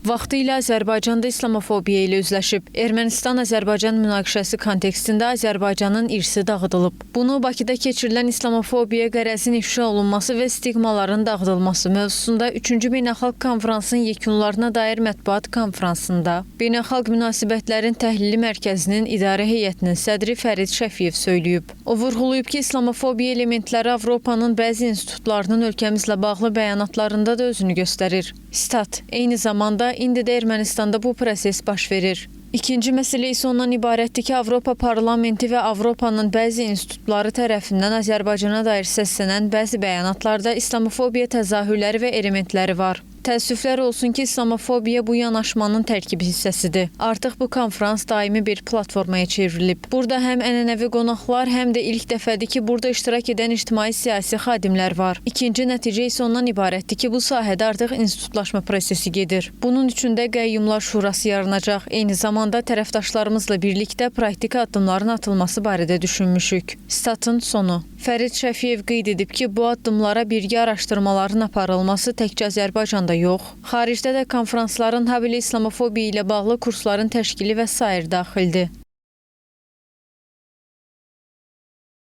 Vaxtilə Azərbaycanda İslamofobiya ilə üzləşib. Ermənistan-Azərbaycan münaqişəsi kontekstində Azərbaycanın irsi dağıdılıb. Bunu Bakıda keçirilən İslamofobiya, qərəzin ifşa olunması və stigmaların dağıdılması mövzusunda 3-cü beynəlxalq konfransın yekunlarına dair mətbuat konfransında Beynəlxalq Münasibətlərin Təhlili Mərkəzinin İdarə Heyətinin sədri Fərid Şəfiyev söyləyib. O vurğulayıb ki, İslamofobiya elementləri Avropanın bəzi institutlarının ölkəmizlə bağlı bəyanatlarında da özünü göstərir. Sitat: Eyni zamanda indi də Ermənistanda bu proses baş verir. İkinci məsələ isə ondan ibarətdir ki, Avropa Parlamenti və Avropanın bəzi institutları tərəfindən Azərbaycana dair səslənən bəzi bəyanatlarda İslamofobiya təzahürləri və elementləri var. Təəssüflər olsun ki, İslamofobiya bu yanaşmanın tərkibi hissəsidir. Artıq bu konfrans daimi bir platformaya çevrilib. Burada həm ənənəvi qonaqlar, həm də ilk dəfədir ki, burada iştirak edən ictimai-siyasi xadimlər var. İkinci nəticə isə ondan ibarətdir ki, bu sahədə artıq institutlaşma prosesi gedir. Bunun üçün də Qəyyumlar Şurası yaranacaq. Eyni zamanda tərəfdaşlarımızla birlikdə praktik addımların atılması barədə düşünmüşük. Statın sonu. Fərid Şəfiyev qeyd edib ki, bu addımlara birgə araşdırmaların aparılması təkcə Azərbaycanda yox, xaricdə də konfransların, habelə İslamofobiya ilə bağlı kursların təşkili və sair daxildir.